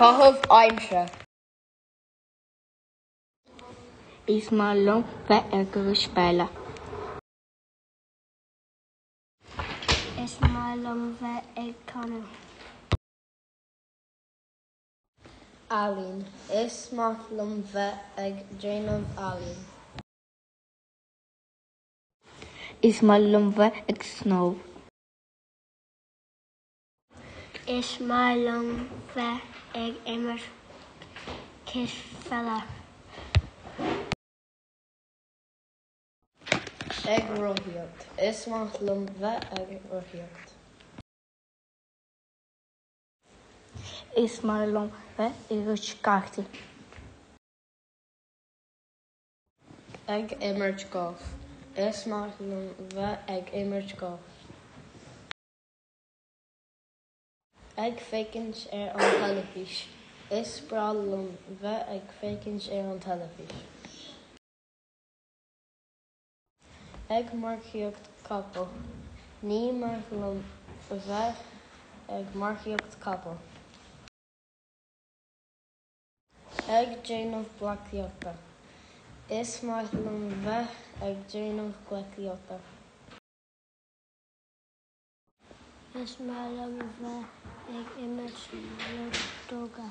Caitheamh aimsire. Is maith liom bheith ag imirt peile. Is maith liom bheith ag canadh. Ealaín. Is maith liom bheith ag déanamh ealaín. Is maith liom bheith ag snámh. Is maith liom bheith ag imirt cispheile. Ag rothaíocht. Is maith liom bheith ag rothaíocht. Is maith liom bheith ag imirt cártaí. Ag imirt gailf. Is maith liom bheith ag imirt gailf. Ag féachaint ar an teilifís. Is breá liom bheith ag féachaint ar an teilifís. Ag marcaíocht capall. Ní maith liom bheith ag marcaíocht capall. Ag déanamh gleacaíochta. Is maith liom bheith ag déanamh gleacaíochta. Is maith liom bheith ag imirt leadóige.